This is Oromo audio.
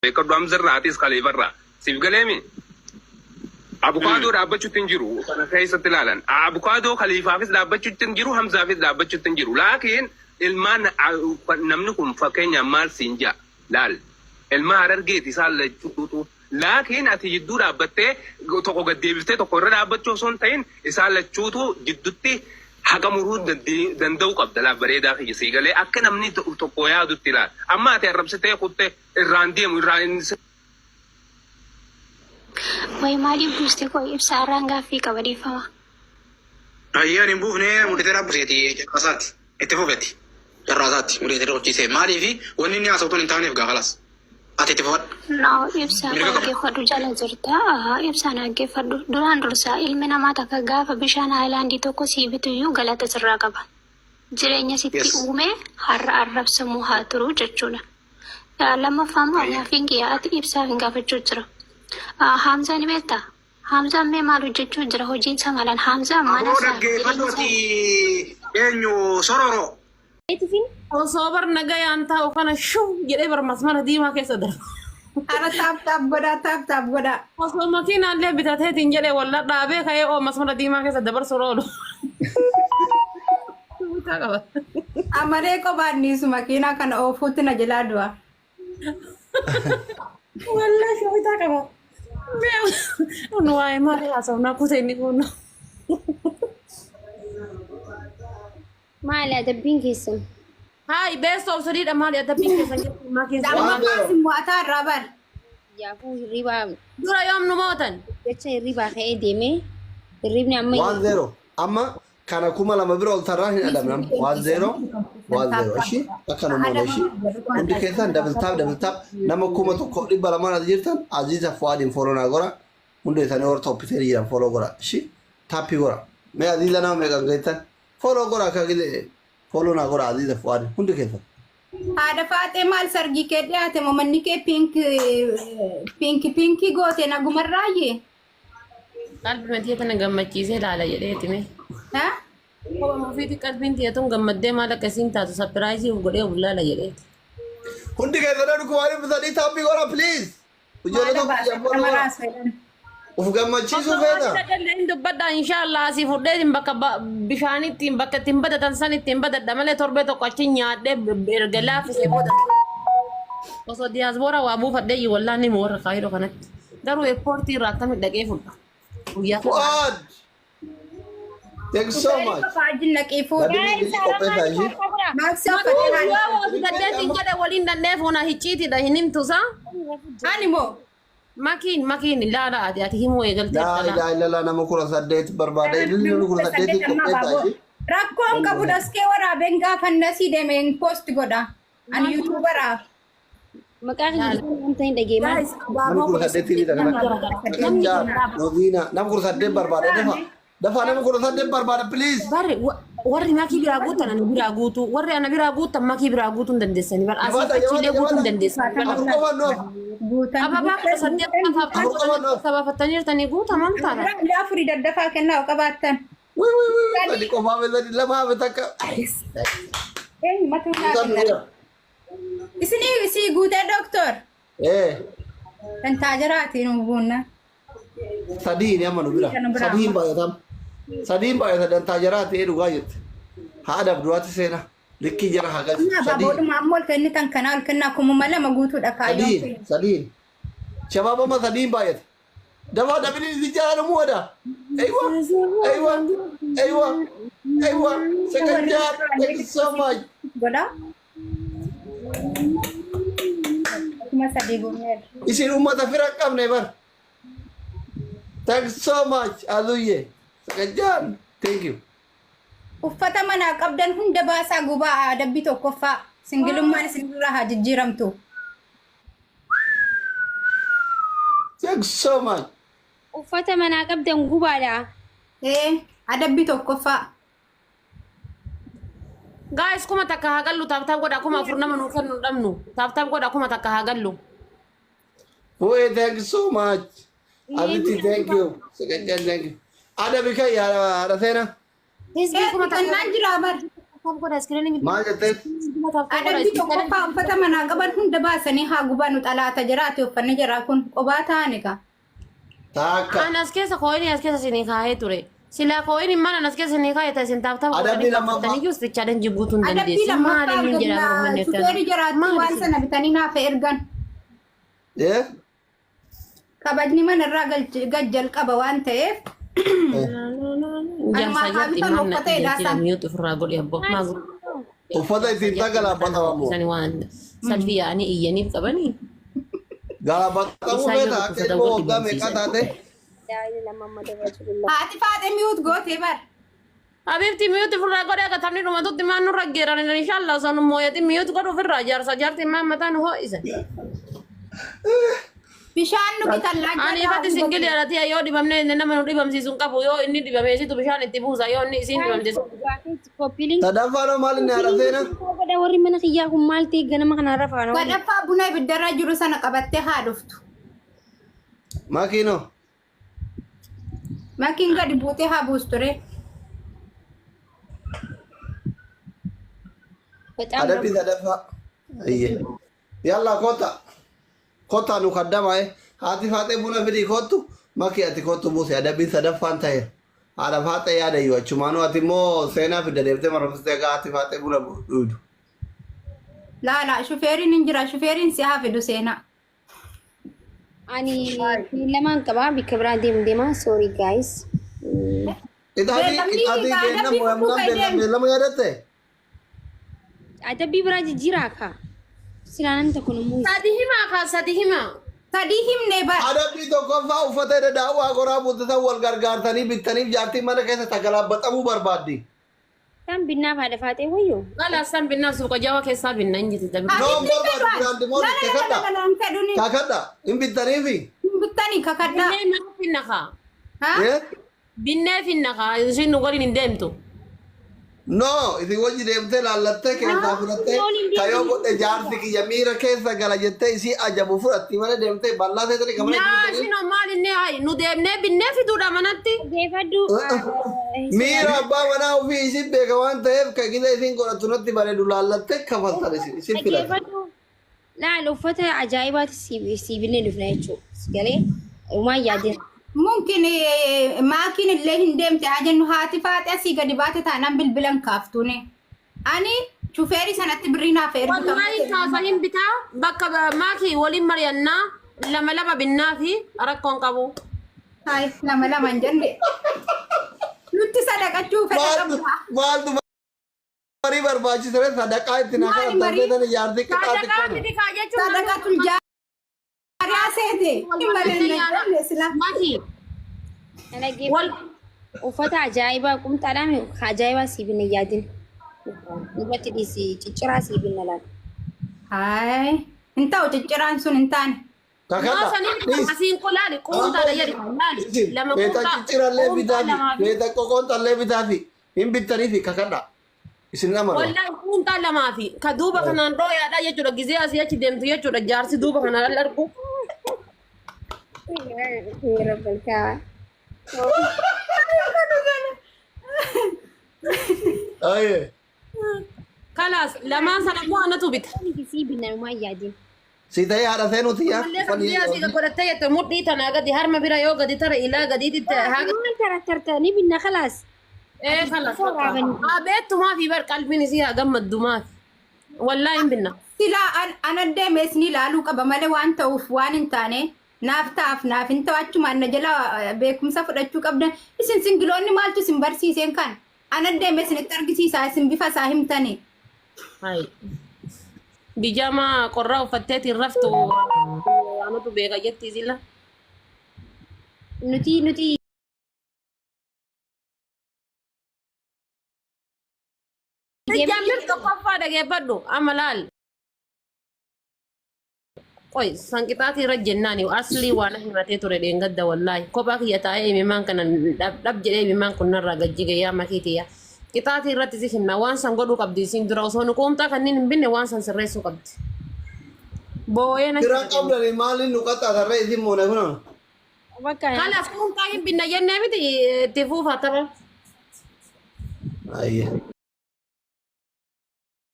Beekadhu Hamzarraa atis Khaliifarraa. Siif galeemi? Abukaadoo dhaabbachuutti hin jiru kana keessatti ilaalan. Abukaadoo Khaliifaafis dhaabbachuutti hin jiru, Hamzaafis dhaabbachuutti hin jiru. Laakiin ilmaan namni kun fakkeenyaaf maal siin ja'a? Laal. Ilma Harargeeti isaan lachuutu. Laakiin ati jidduu dhaabbattee tokko gad deebiftee tokko irra dhaabbachuu osoo hin ta'in isaan lachuutu jiddutti haqa muruu danda'uu qabda. Laal bareedaa kiyya sii galee akka namni tokko yaadutti ilaal. Amma ati arrabsitee kutte irraan deemu irraan inni Way maaliif buuste qoy ibsa irraan gaaffii qaba dhiifama. Ayyee ani hin buufne mudhitee buseeti carraasaati itti fufeti carraasaati mudhitee rukuchiisee maaliifi wanni inni haasa'u tun hin taaneef gaafa las ati itti fufadhu. No ibsa Mirga qaba. dhaggeeffadhu jala jirta ibsa dhaggeeffadhu duraan dursaa ilmi namaa takka gaafa bishaan haayilaandii tokko sii bituyyuu galata sirraa qaba. Jireenya sitti uume har'a arrabsamuu haa turu jechuudha. Lammaffaa immoo gaaffiin kiyya ati ibsaaf hin gaafachuu jira. Haamzaa ni beektaa? Haamzaan mee maal hojjechuu jira? Hojiin isaa maalan? Haamzaan mana Aboo isaa dhaggeeffadhu jireenya ati isaa eenyu sororo. Osoo bar nagayaan taa'u kana shuu jedhee bar masmara diimaa keessa darba. Ara taap taap godhaa taap taap godhaa. Osoo makiinaallee bitateetiin jedhee walla dhaabee ka'ee oo masmara diimaa keessa dabarsu oolu. Bitaa qaba. Amalee qophaan dhiisu makiinaa kana oofuutti na jalaa du'a. Wallaahi shoofitaa qaba. Nu waa'ee maalii haasofnaa kutee inni kun. Maali adabbiin keessan? Haay best of sadiidha maali adabbiin keessan jettu maa keessan. Lammaffaa zero. isin mo'ataa irraa bar. Yaafuu hirribaa Dura yoom nu mootan? jecha hirribaa ka'ee deemee hirribni amma 1-0. Amma kana 2000 bira ol tarraan hin adabnam. 1-0. 1-0. Ishi akka nu moona ishi. Hundi keessan double tap double tap nama 1200 as jirtan Aziza Fuadin follow naa gora. Hundi isaanii warra top 10 jiran follow gora. Ishi taappii gora. Mee Aziza nama meeqan geettan? Follow gora akka gile follow naa gora Aziza Fuadin hundi keessan. Haadha faaxee maal sargii kee dhiyaate moo manni kee pink pink pinkii goote nagumarraayyee? Qalbii tiyya tana gammachiisee laala jedheeti mee. Ha? Kophaa ofiitti qalbiin tiyya tun gammaddee maal akka isiin taatu sapiraayizii of godhee of laala jedheeti. Hundi keessan 1300 taappii gora please. Ijoollee Maala tokko baase follow nama gora. raasa jedhan. Uf gammachiisuu Osoo feeta. waan dhaqallee hin dubbadha inshaallah asii fudheetiin bakka bishaan ittiin bakka ittiin badatan san ittiin badadha malee torbee tokko achi nyaadhee erga laaffisee booda. Osoo diyaasbooraa waa buufadhee iyyuu wallaan ni warra kaayiroo kanatti. Garuu eerpoortii irraa akkamitti dhaqee fudha? Guyyaa kana. Fuad. Thank you so Dhufeeri much. qofaa wajjin naqii fuudhi. Badii Guys, biyyi qopheessaa ishee. Maaksii uffatee haadha. Yoo waa fidadheetiin jedhe waliin dhannee fuuna hicciitiidha hin himtu saa. Ani moo? Makiin makiin ilaala ati ati himuu eegaltee Laa dhala. ilaaha illallah nama 18 barbaada. Ililli nama 18 qopheessaa ishee. Rakkoon qabu daskee waraabeen gaafa nasii deemeen post godha. Ani yuutuubaraa. Maqaa kiyya wanta hin dhagee maal? Guys, Nama abaaboo kudha kudha saddeetii saddeet ni nama dhaqna. jira. Namni Jaa, jira. Noziina, nama 18 barbaada. Dafa, dafa nama 18 barbaada please. Barri warri makii biraa guutan ana biraa guutuu warri ana biraa guutan makii biraa guutuu hin dandeessanii bar asii Jabaadha, achillee jabaadha, guutuu hin jabaadha. dandeessanii bar. Afur qofaan nu hafa. Guutan. Ababaa 18 Afur qofaan nu hafa. sabafatanii guutaman taana. Illee afurii daddafaa kennaa yoo qabaattan. Wii, wii, wii, wii. Sadi qofaa fi sadi lama hafe takka. Eenyu matuu naa Guutan nu kenna. jira. Isinii sii guutee doktor. Eh, Kan taajiraati nu guunna. sadiin amma nu bira. Kan nu biraa. Sadiin baay'atam. Sadiin baay'ata dantaa jaraa ta'ee dhugaa jette. Haadha abduwaatti seena. Likkii jara haa galchu. Amma Sadiin. abaaboodhuma amma ol kennitan kanaa ol kennaa 2000 guutuudha kaayyoon Sadiin. keenya. Sadiin. Shabaab amma sadiin baay'ata. Dafaa dafini si jaalala mu wada. Aywa. Aywa. Aywa. Aywa. Second job. Thank you so much. Godha. 3000 guuneerra. Isin uummata fira hin qabne bar. Thank you so much Azuye. Second job. Thank you. Uffata manaa qabdan hunda baasaa gubaa adabbii tokkoffaa. Singilummaan isin irraa haa jijjiiramtu. Thank you so much. Uffata manaa qabdan gubaadha. Ee adabbii tokkoffaa. Guys 1000 haa gallu tap tap godha 4000 nama nuu kennu hin dhabnu tap tap godha 1000 haa gallu. Fu'ee thank you so much. Abiti thank you. Second job thank you. Adabi kai haadha seenaa. Hizbii 1000. Kennaan jira bar. Tap godha iskiriinii. Maal jettee? Tap godha Adabbii tokkoffaa uffata manaa qaban hunda baasanii haa gubanu xalaata jiraate uffanni jaraa kun qobaa ta'ani ka. Taakka. An as keessa kooyinii as keessa isinii kaa'ee ture. Silaa kooyinii mana as keessa isinii kaa'e ta'e isin taaf taaf Adabbii godhanii lammaffaa. kaffattanii iyyuu istichaadhaan jibbuutu hin Adabbii dandeessu. Maal lammaffaa inni jedhaa mormanne shufeerri jiraatti waan sana bitanii naaf ergan. Eh? Kabajni mana irraa gad jalqaba waan ta'eef Jaarsaa haa jaartii bitan maal uffata natti hidhaa jettee san. mi'uutu ofirraa godhe abboo. Maa godhe? Uffata ittiin tagalaafatamu. Isaan waan salfii yaa'anii iyyaniif qabanii. Galaafatamuu Isaan yoo feeta akka dhukkubsatan ilmoo wal waggaa meeqaa dhibamsiisan. taate? Haati faaxee mi'uut gootee bar. Habibti mi'uutu ofirraa godhe akka taphni dhumatutti maan nurra geeran inshallah osoo nu mooyyatin mi'uutu godhu ofirraa jaarsa jaartii maan mataan ho'ise. Bishaan nu bitan laajjaa. Ani ifatti singilii alatti yoo dhibamne inni nama nu dhibamsiisu hin qabu yoo inni dhibame isitu bishaan itti buusa yoo inni isiin dhibamte. Koppiliin Sadaffaan maal inni haadha seena? godha warri mana kiyyaa kun maal ta'e ganama kana rafaa nama. Sadaffaa buna ibiddarra jiru sana qabattee haa dhuftu. Makiinoo. Makiin gadi buutee haa buustu ree. Adabbii sadaffaa. Ayyee. Yalla kota. Kota nu kaddamaa'e. Haati faaxee buna fidii kottu. Maki ati kottu buuse adabbiin sadaffaan ta'e. Haadha faaxee yaadayyuu achumaanuu ati immoo seenaa fidda deemtee marfistee egaa haati faaxee buna dhuydu. Laala shufeeriin hin jira shufeeriin si haa fidu seenaa. Ani lamaan qabaa bakka biraa deemu deema sorry guys. Qixaatii Beellamni qixaatii egaa kenna adabbii mo'amnaan fufuu beellam beellama yaadatte? Adabbii biraa jijjiiraa kaa. Silaa namni tokko nu muuzi. Sadi himaa kaa sadi himaa. Sadii himnee bar. Adabbii tokkoffaa uffata edda daawwaa goraa buutisan wal gargaartanii bittaniif jaartiin mana keessa tagalaabbaxamuu barbaaddi. Kan binnaaf haadha faaxee wayyoo. Qala san binnaa suuqa jawa keessaa binna hin jirti dabri. No barbaadu biraandi mool kakadha. Kakadha hin bittaniifi. Bittanii kakadhaa. Binnee maal finna kaa? Haa? Eh? Binnee finna kaa isin nu waliin hin deemtu. No, isin wajji deemtee laallattee keessaa fudhattee kayoo godhe jaarsi kiyya miira keessa gala jettee isii ajabu fudhatti mana deemtee bal'aa seetanii kan mana Yaa isin maal inni hayi nu deemnee binnee fiduudha manatti. Geeffadhu. Miira abbaa manaa ofii isin beeka waan ta'eef kan gisa isin godhattu natti bareedu laallattee kafaltan isin isin filata. Dhaggeeffadhu. Laal uffata ajaa'ibaati sii binnee dhufna jechuudha. Galee uumaan yaadeen. Mumkin maakiin illee hin deemte haa jennu haati faaxee asii gadi baate taanaan bilbilan kaaftuuni. Ani shufeerii sanatti birrii naaf ergu Wallahi kaasa hin bitaa bakka maakii waliin mari'annaa lama lama binnaa fi rakkoon qabu. Hayi lama lama hin jenne. Nutti sadaqachuu fedha Maaltu qabna. maaltu marii barbaachisare sadaqaa itti naa Maali kadhattan marii? feetan jaartii qixaatti Sadaqaa kana. miti kaa jechuun Sadaqatul jaariyaa seete. Hin bareedne jenne sila. Maakii wal Uffata ajaa'ibaa qumxaadhaan ajaa'ibaa sii binne yaadin. Irratti dhiisi cicciraa sii binna laal. Hayi hin ta'u cicciraan sun hin taane. Kakadha. Yoo asiin kun laali quuntaadha jedhi laali lama Beeta quuntaa ciccirallee quuntaa bitaafi lamaa fi beeta qoqoonxallee bitaafi hin bittaniifi kakadha. Isin amanu. wallahi quuntaa lamaa fi ka duuba kanaan dhooyaadha jechuudha gizee asii achi deemtu jechuudha jaarsi duuba kanaan argu. Rabbalkaa. Aye. Kalaas lamaan sana immoo anatu bita. Sii binna uumaan yaadin. Si ta'ee haadha seenuuti yaa. Mallee kan gizee asii godhattee jette mudhii tanaa gadi harma bira yoo gadi tara ilaa gadiitti haa Maal karakterta ni binna khalaas. ee kalas. Haa beektumaa fi bar qalbiin isii haa gammaddumaa fi wallaahi hin binna. Silaa ana deemees ni ilaaluu qaba malee waan ta'uuf waan hin taane naaf ta'aaf naaf hin ta'u achumaan na jala beekumsa fudhachuu qabdan isin singiloonni maaltu isin barsiiseen kan ana deemee isinitti argisiisaa isin bifa isaa himtanii. Hai. Bijama qorraa uffatteetiin raftu anatu beeka jetti sila. Nuti Jammir tokkoffaa dhageeffadhu amma laal. Qoy sanqixaatii irra jennaani aslii waan himatee ture dheengadda wallaahi kophaa kiyya taa'ee imimaan kana dhab jedhee imimaan kun narraa gajjige yaa makiitiyya. Qixaatii irratti si himna waan san godhuu qabdi isiin dura osoo nu quumxaa kanneen hin binne waan san sirreessuu qabdi. Boo'ee na Biraan qabdanii maaliin nu qaxxaatarree isin moone kunan. Bakka Kalaaf quumxaa hin binna jennee miti itti fuufaa tapha. Aye.